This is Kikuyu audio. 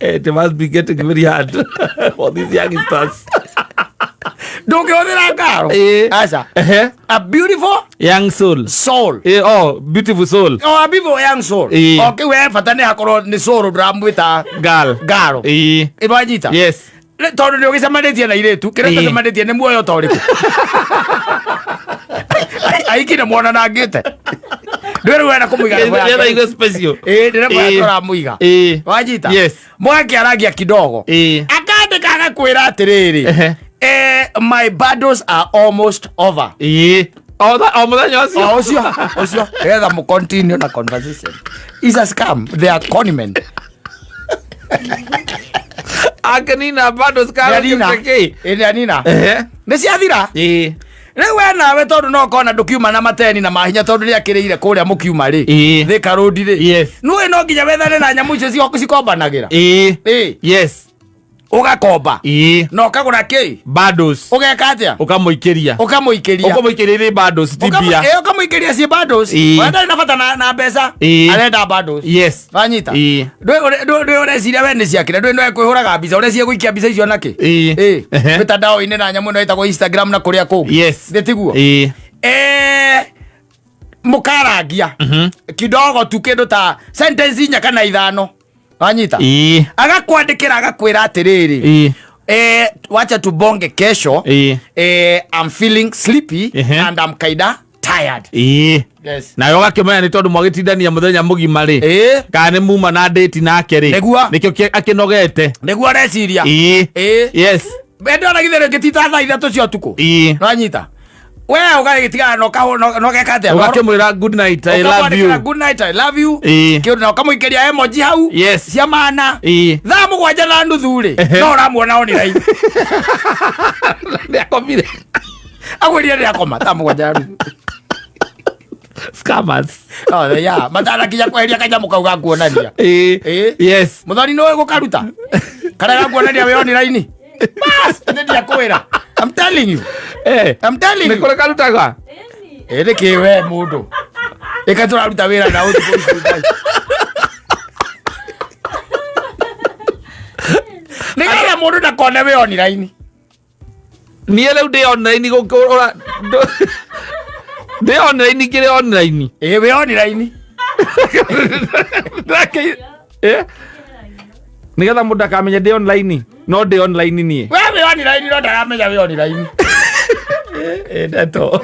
It must be getting very hard for these youngsters. Ndũngĩhũthĩra ngaro. Aca. Ehe. A beautiful Young soul. soul. Oh, beautiful soul. Oh, a beautiful young soul. O kĩu he bata nĩ hakorwo nĩ soul ndũramwĩta Girl. ngaro. Ĩwanyita. Yes. Tondũ nĩ ũgĩcemanĩtie na irĩtu kĩrĩa tũcemanĩtie nĩ muoyo ta ũrĩkũ aiki nĩ monanangĩte ndwĩ rĩu wenda kũmũiga level yake. Nĩgetha igue special. Ĩĩ, ndĩrenda tũramũiga. Wanyita. Yes. Mwakĩarangia kidogo. Akandĩka agakwĩra atĩrĩrĩ, "My bundles are almost over." O mũthenya ũcio. O ũcio ũcio nĩgetha mũ continue na conversation. Is a scam, they are conmen. Akĩnina bundles kana Nĩanina. kĩ? Ĩ, nĩanina. Nĩ ciathira. Rĩu we nawe tondũ no kona ndũkiuma na mateni na mahinya tondũ nĩ akĩrĩire kũrĩa mũkiuma rĩ. Thika Road rĩ. Nũĩ no nginya wethane na nyamũ icio cikombanagĩra. Yes. Ũgakomba. Na ũkagũra kĩ? Bundles. Ũgeka atĩa? Ũkamũikĩria. Ũkamũikĩria. Ũkamũikĩria irĩ bundles ti mbia. Ũkamũikĩria ciĩ bundles. We ndarĩ na bata na mbeca. Arenda bundles. Wanyita. Ndũĩ ũreciria we nĩ ciakĩra ndũĩ no ekwĩhũraga mbica ũreciria gũikia mbica icio nakĩ? Mĩtandao-inĩ na nyamũ ĩno ĩtagwo Instagram na kũrĩa kũngĩ. Nĩ tiguo? Mũkarangia kidogo tu kĩndũ ta sentence 4 kana 5 wanyita. Agakwandĩkĩra agakwĩra atĩrĩrĩ, "Wacha tubonge kesho. I'm feeling sleepy and I'm kinda tired." Yes. Nawe ũgakĩmenya nĩ tondũ mwagĩtindania mũthenya mũgima rĩ, kana nĩ muma na ndĩti nake rĩ. Nĩguo. Nĩkĩo akĩnogete. Nĩguo areciria. Yes. Wendo ona githĩ rĩngĩ ti ta thaa 3 cia ũtukũ. Nwanyita we ũgagĩtigana na na ũgeka atĩa? Ũgakĩmwĩra, "Good night, I love Ũkamwandĩkĩra, you." "Good night, I love you." Kĩũndũ na ũkamũikĩria emoji hau cia mana. Thaa 7:30 rĩ, no ũramuona online. Nĩakomire. Agwĩrire nĩakoma thaa 7:30. Scammers. Oh, yeah. Matanakinya kweheria kanyamũ kau ga kuonania. Yes. Mũthoni nĩwe gũkaruta karĩa ga kuonania wĩ online. Bas, nĩ ndiakwĩra. I'm telling you. I'm telling Nĩ you. kũrĩ karutaga. Ĩ nĩkĩ we mũndũ? Ĩka tũraruta wĩra na ũtukũ ũcio. Nĩgetha mũndũ ndakone wĩ online. Niĩ rĩu ndĩ online gũkũra ndĩ online ngĩrĩ online. Ĩ wĩ online. Nĩgetha mũndũ akamenya ndĩ online no ndĩ online niĩ. We wĩ online no ndaramenya wĩ online. Ĩ ndeto.